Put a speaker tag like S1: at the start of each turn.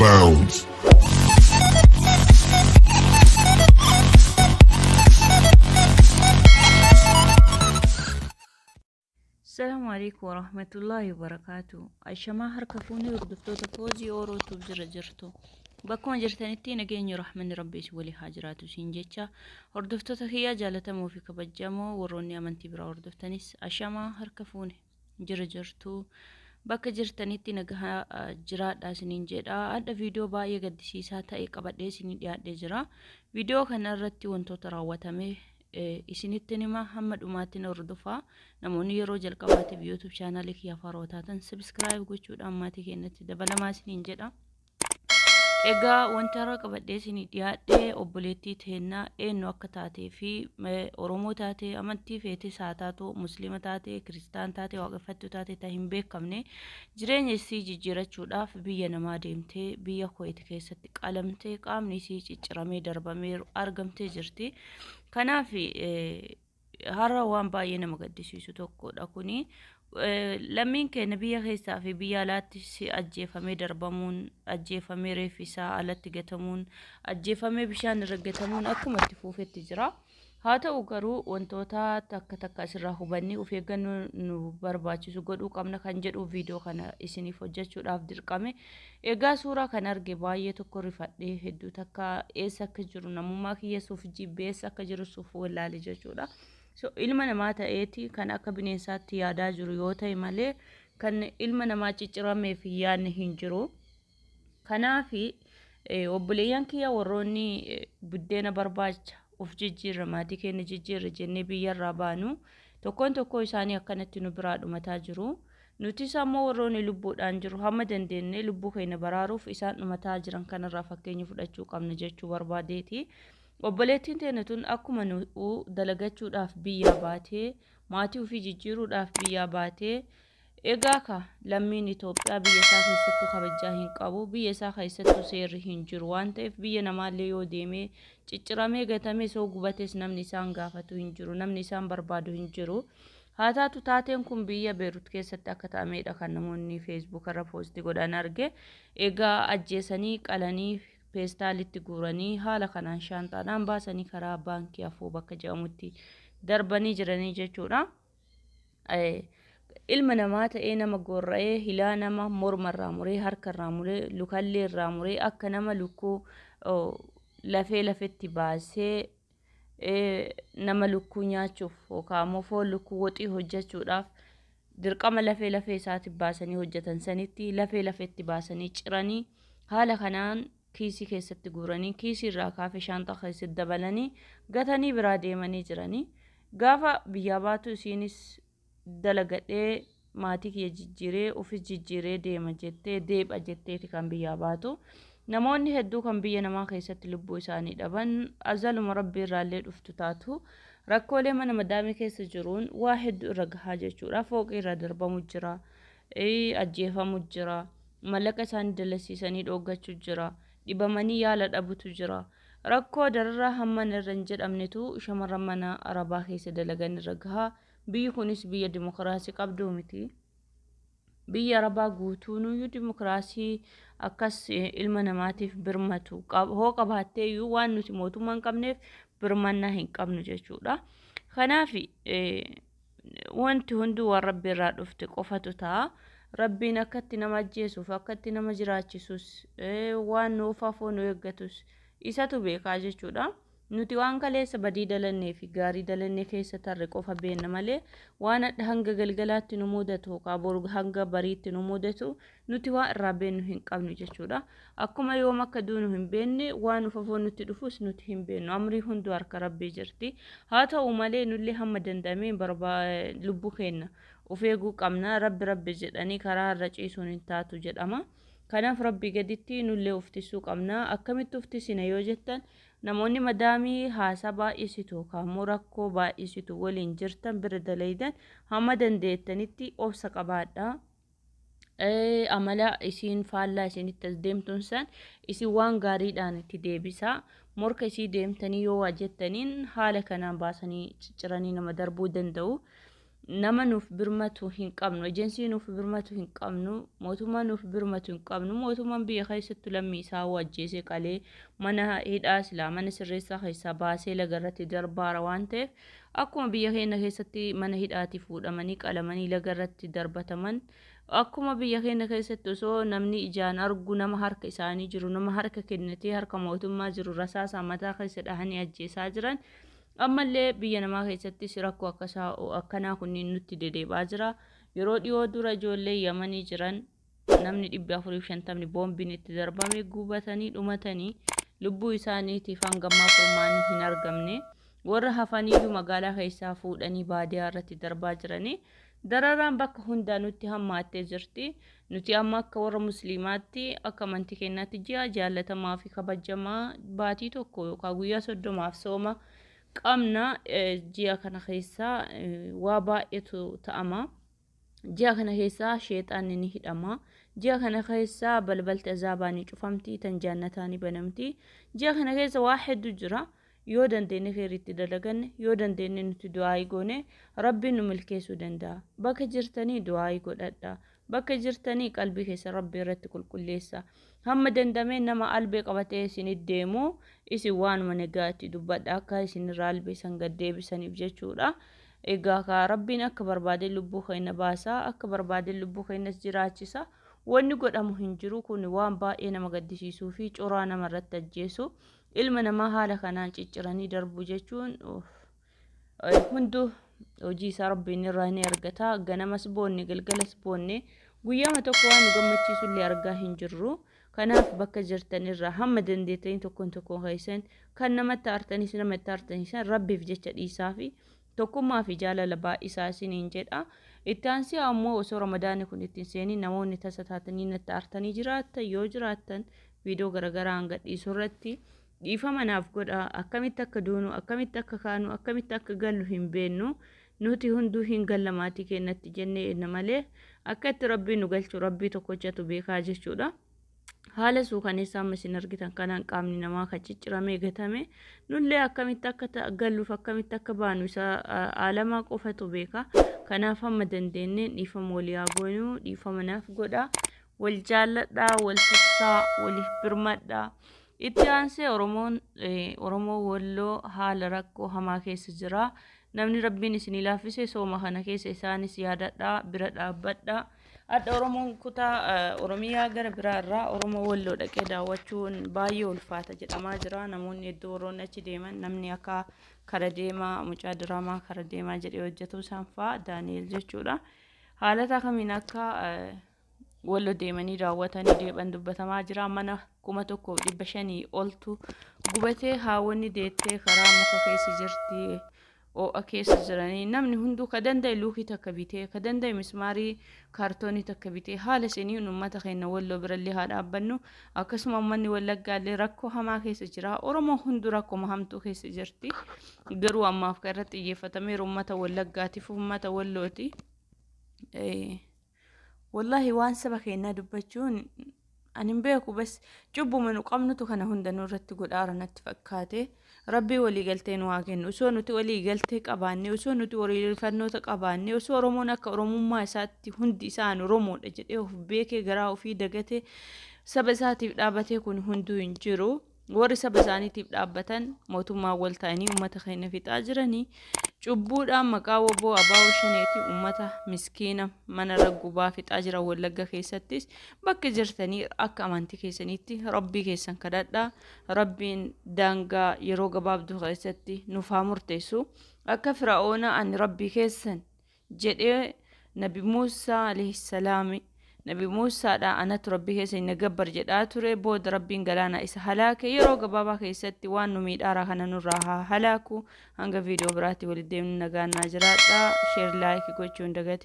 S1: bounds.
S2: Assalamu alaikum warahmatullahi wabarakatuh. Ashamaa harka fuunee hordoftoota Foozii Ooroo Tuub jira jirtu. Bakkuma jirtanitti nageenyi rahmanni Rabbi isin walii haa jiraatu isin jecha hordoftoota kiyyaa jaalatamoo fi kabajamoo warroonni amantii biraa hordoftanis ashamaa harka fuune jira jirtu. Bakka jirtanitti nagahaa jiraadha isiniin jedha. Hadha viidiyoo baay'ee gaddisiisaa ta'e qabadhee isinii dhiyaadhee jira. Viidiyoo kana irratti wantoota raawwatame isinitti hima, hamma dhumaatti na hordofaa. Namoonni yeroo jalqabaatiif YouTube chaanaalii kiyyaaf haarawaa taatan subscribe gochuudhaan maatii keenyatti dabalamaa isiniin jedha. Egaa wanti har'a qabadhee isinii dhiyaadhe obboleettii teennaa eenyu akka taatee fi Oromoo taatee amantii feetes haa taatu, Musliima taatee, Kiristaan taatee, waaqeffattuu taatee ta hin beekamne jireenya isii jijjiirachuudhaaf biyya namaa deemtee biyya Kuwait keessatti qalamtee qaamni isii cicciramee darbamee argamtee jirti. Kanaaf har'a waan baay'ee nama gaddisiisu tokkodha kuni. Lammiin keenya biyya keessaa fi biyya alaatti si ajjeefamee darbamuun, ajjeefamee reeffi isaa alatti gatamuun, ajjeefamee bishaan irra gatamuun akkuma itti fuufetti jira. Haa ta'u garuu wantoota takka takka asirraa hubannee of eeggannoo nu barbaachisu godhuu qabna kan jedhu viidiyoo kana isiniif hojjechuudhaaf dirqame. Egaa suuraa kan arge baay'ee tokko rifadhee hedduu takka eessa akka jiru namummaa kiyya suuf jibbee eessa akka jiru suuf wallaale jechuudha. So, ilma namaa ta'eeti kan akka bineensaatti yaadaa jiru yoo ta'e malee kan ilma namaa ciccirameef hin yaadne hin jiru. Kanaaf obboleeyyan kiyya warroonni buddeena barbaacha of jijjiirra maatii keenya jijjiirra jennee biyyarraa baanu tokkoon tokkoo isaanii akkanatti nu biraa dhumataa jiru. Nutis ammoo warroonni lubbuudhaan jiru hamma dandeenye lubbuu keenya baraaruuf isaan dhumataa jiran kanarraa fakkeenya fudhachuu qabna jechuu barbaadeeti. Obboleettiin teenya tun akkuma nu dalagachuudhaaf biyyaa baatee maatii ofii jijjiiruudhaaf biyyaa baatee egaa ka lammiin Itoophiyaa biyya isaa keessattuu kabajaa hin qabu, biyya isaa keessattuu seerri hin jiru waan ta'eef biyya namaallee yoo deemee cicciramee gatamee soo gubates namni isaan gaafatu hin jiru, namni isaan barbaadu hin jiru. Haa taatu taateen kun biyya Beerut keessatti akka ta'ameedha kan namoonni Facebook irra poostii godhan arge. Egaa ajjeesanii qalanii peestaalitti guuranii haala kanaan shaanxaadhaan baasanii karaa baankii afoo bakka jedhamutti darbanii jiranii jechuudha. Ilma namaa ta'ee nama gorra'ee hilaa nama morma irraa muree harka irraa muree lukallee irraa muree akka nama lukkuu lafee lafetti baasee nama lukkuu nyaachuuf yookaan immoo foon lukkuu woxii hojjechuudhaaf dirqama lafee lafee isaatti baasanii hojjetan sanitti lafee lafetti baasanii ciranii haala kanaan kiisii keessatti guuranii kiisii irraa kaafee shaanxaa keessatti dabalanii gatanii biraa deemanii jiranii. Gaafa biyyaa baatu isiinis dalagadhee maatii kiyya jijjiiree ofis jijjiiree deema jettee deepha jetteeti kan biyyaa baatu. Namoonni hedduu kan biyya namaa keessatti lubbuu isaanii dhaban azaluma rabbi irraallee dhuftu taatu rakkoolee mana madaamii keessa jiruun waa hedduu irra gahaa jechuudha. Fooqii irra darbamu jira, ajjeefamu jira, mallaqa isaanii dalasiisanii dhooggachuu jira, dhibamanii yaala dhabutu jira. Rakkoo dararraa hamman irra hin jedhamnetu shamarran mana arabaa keessa dalagan irra gahaa. Biyyi kunis biyya dimokiraasii qabduu miti. Biyya arabaa guutuunuyyuu dimokiraasii akkas ilma namaatiif birmatu hoo qabaattee iyyuu waan nuti mootummaa hin qabneef birmannaa hin qabnu jechuudha. Kanaaf wanti hunduu waan rabbi irraa dhufte qofatu ta'a. Rabbiin akkatti nama ajjeesuuf akkatti nama jiraachisus waan nuuf hafuu nu eeggatus isatu beekaa jechuudha. Nuti waan kaleessa badii dalannee fi gaarii dalannee keessa tarre qofa beenna malee waan hadha hanga galgalaatti nu mudatu yookaan boru hanga bariitti nu mudatu nuti waan irraa beennu hin qabnu jechuudha. Akkuma yoom akka duunu hin beenne waan ufafoo nutti dhufus nuti hin beennu. Amrii hunduu harka rabbii jirti. Haa ta'u malee nullee hamma danda'ameen lubbuu keenya of eeguu qabna. Rabbi rabbi jedhanii karaa irra ciisuun hin taatu jedhama. Kanaaf rabbii gaditti nullee of tisuu qabna. Akkamitti of tisina yoo jettan namoonni madaamii haasaa baay'isitu yookaan immoo rakkoo baay'isitu waliin jirtan bira dalaydan hamma dandeettanitti obsa qabaadha. Amala isiin faallaa isinitti as deemtuun san isin waan gaariidhaan itti deebisaa. Morka isii deemtanii yoo waa jettaniin haala kanaan baasanii cicciranii nama darbuu danda'u. Nama nuuf birmatu hin qabnu, ejensii nuuf birmatu hin qabnu, mootummaa nuuf birmatu hin qabnu. Mootummaan biyya keessattu lammii isaa ajjeesee qalee mana hidhaa silaa mana sirreessaa keessaa baasee laga irratti darbaara waan ta'eef, akkuma biyya keenya keessatti mana hidhaatii fuudhamanii qalamanii laga irratti darbataman, akkuma biyya keenya keessatti osoo namni ijaan argu nama harka isaanii jiru, nama harka kennatee harka mootummaa jiru rasaasaa mataa keessa dhahanii ajjeesaa jiran, ammallee biyya namaa keessattis rakkoo akkasaa akkanaa kunniin nutti deddeebi'aa jira. Yeroo dhiyoo dura ijoollee Yamanii jiran namni 450 boombiin itti darbame gubatanii dhumatanii, lubbuu isaaniitiif hangammaa furmaanni hin argamne. Warra hafaniyyuu magaalaa keessaa fuudhanii baadiyaa irratti darbaa jiranii. Dararaan bakka hundaa nutti hammaattee jirti. Nuti amma akka warra musliimaatti, akka amantii keenyaatti ji'a jaallatamaa fi kabajamaa baatii 1 yookaan guyyaa 30f sooma qabna. Ji'a kana keessa waa baay'eetu ta'ama. Ji'a kana keessa sheexaanni ni hidhama. Ji'a kana keessa balbalti azaabaa ni cufamti, tan jaannataa ni banamti. Ji'a kana keessa waa hedduu jira. Yoo dandeenye kheyriitti dalaganne, yoo dandeenye nuti du'aayii goone, Rabbiin nu milkeessuu danda'a. Bakka jirtanii du'aayii godhadha. Bakka jirtanii qalbii keessa Rabbii irratti qulqulleessa. Hamma dandamee nama albee qabatee isinit deemu isin waanuma nagaa itti dubbadha, akka isinirraa albee san gad deebisaniif jechuudha. Egaa kaa Rabbiin akka barbaade lubbuu keenya baasa, akka barbaade lubbuu keenyas jiraachisa. Wanni godhamu hin jiru. Kun waan baay'ee nama gaddisiisuu fi coraa nama irratti ajjeesu. Ilma namaa haala kanaan cicciranii darbu jechuun hunduu hojii isaa Rabbiin irraa ni argata. Ganamas boonne, galgalas boonne, guyyaama tokko waan nu gammachiisu illee argaa hin jirru. Kanaaf bakka jirtan irraa hamma dandeettanii tokkoon tokkoon keessan kan namatti aartanis namatti aartanis Rabbiif jecha dhiisaa fi tokkummaa fi jaalala baay'isaa isiniin jedha. Itti aansee ammoo osoo Ramadaanni kun ittiin seenin namoonni tasa taatanii natti aartanii jiraattan yoo jiraattan, viidiyoo garaagaraa hanga dhiisuu irratti dhiifama naaf godha. Akkamitti akka duunu, akkamitti akka kaanu, akkamitti akka gallu hin beennu. Nuti hunduu hin galla maatii keenyatti jennee enna malee, akka itti Rabbiin nu galchu Rabbii tokkochatu beekaa jechuudha. Haala suukaneessaa amma isin argitan kanaan qaamni namaa kan cicciramee gatame, nullee akkamitti akka galluuf akkamitti akka baanu isa aalamaa qofatu beeka. Kanaaf hamma dandeenyeen dhiifama walii haa goonuu, dhiifama naaf godha. Wal jaalladhaa, wal tiksaa, waliif birmadhaa. Itti aansee Oromoon Oromoo Walloo haala rakkoo hamaa keessa jira. Namni Rabbiin isinii laaffise sooma kana keessa isaanis yaadadhaa, bira dhaabbadhaa. Hadha Oromoon kutaa Oromiyaa gara biraa irraa Oromoo Walloo dhaqee daawwachuun baay'ee ulfaata jedhamaa jira. Namoonni hedduu warroonni achi deeman, namni akka kara deemaa mucaa diraamaa kara deemaa jedhee hojjetu isaan fa'aa Daani'el jechuudha. Haalata kamiin akka Walloo deemanii daawwatanii deeban dubbatamaa jira. Mana 1500 oltu gubatee, haawwanni deettee karaa muka keessa jirti. Oo'a keessa jiranii namni hunduu ka danda'e luukii takka bitee, ka danda'e mismaarii kaartoonii takka bitee, haala isiniin uummata keenya Walloo birallee haa dhaabbannu. Akkasuma uummanni Wallaggaallee rakkoo hamaa keessa jira. Oromoo hunduu rakkoo hamtuu keessa jirti. Garuu ammaaf kan irratti xiyyeeffatameeru uummata Wallaggaatiif uummata Wallooti. Wallaahi waan saba keenyaa dubbachuun ani hin beeku, bas cubbuma nu qabnutu kana hunda nurratti godhaara natti fakkaate. Rabbii walii galtee nu haa kennu. Osoo nuti walii galtee qabaanne, osoo nuti waliifannoota qabaanne, osoo Oromoon akka Oromummaa isaatti hundi isaan Oromoodha jedhee of beekee garaa ofii dagatee saba isaatiif dhaabatee, kun hunduu hin jiru. Warri saba isaaniitiif dhaabbatan mootummaan wal ta'anii uummata keenya fixaa jiranii, cubbuudhaan maqaa WBO ABO Shaneeti uummata miskiina mana raggubaa fixaa jiran. Wallagga keessattis bakka jirtanii akka amantii keessaniitti Rabbii keessan kadhadhaa. Rabbiin daangaa yeroo gabaabduu keessatti nuuf haa murteessu. Akka Fir'aawna ani Rabbii keessan jedhee Nabi Muusaa alayhi salaami, Nabi Muusaadha anatu Rabbii keessa inni gabbar jedhaa ture, booda Rabbiin galaana isa halaake. Yeroo gabaabaa keessatti waan nu miidhaaraa kana nurraa haa halaaku. Hanga viidiyoo biraatti walitti deemnu nagaan naa jiraadha. Share, like gochuu hin dagatin.